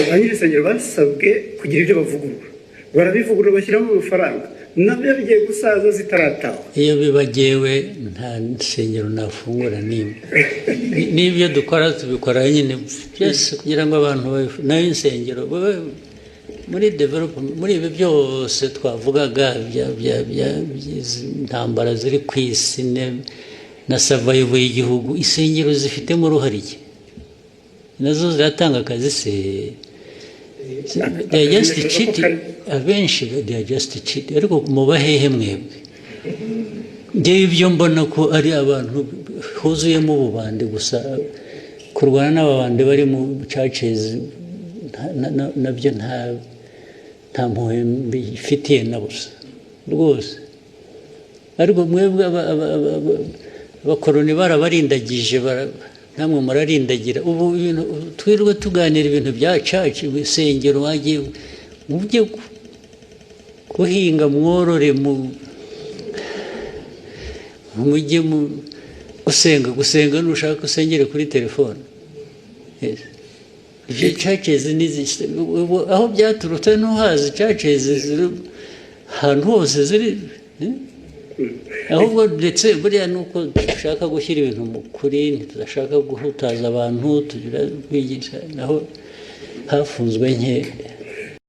Ba nyir'isengero basabwe kugira ibyo bavugurura, barabivugurura, bashyiramo amafaranga, nabyo bigiye gusaza zitaratahwa. Iyo bibagewe nta nsengero nafungura n'imwe. N'ibyo dukora tubikora nyine byose kugira ngo abantu nayo insengero babe muri development. Muri ibi byose twavugaga by'izi ntambara ziri ku isi na survival y'igihugu, insengero zifitemo uruhare iki? Nazo ziratanga akazi se? They are just cheating. Abenshi they are just cheating. Ariko muba hehe mwebwe? Ngewe ibyo mbona ko ari abantu huzuyemo ububandi gusa. Kurwana n'ababandi bari mu churches nabyo nta mpuhwe mbifitiye na busa rwose. Ariko mwebwe abakoroni barabarindagije, namwe murarindagira. Ubu ibintu twirirwe tuganira, ibintu bya church, insengero, wagiye mujye guhinga, mworore, mu mujye mu gusenga. Gusenga nushaka usengere kuri telefone. Yes. Ibyo churches ni ubu aho byaturutse ntuhazi. Churches ziri ahantu hose ziri, eh? Ahubwo ndetse buriya ni uko dushaka gushyira ibintu mu kuri, ntitudashaka guhutaza abantu, tugira kwigisha. Naho hafunzwe nke.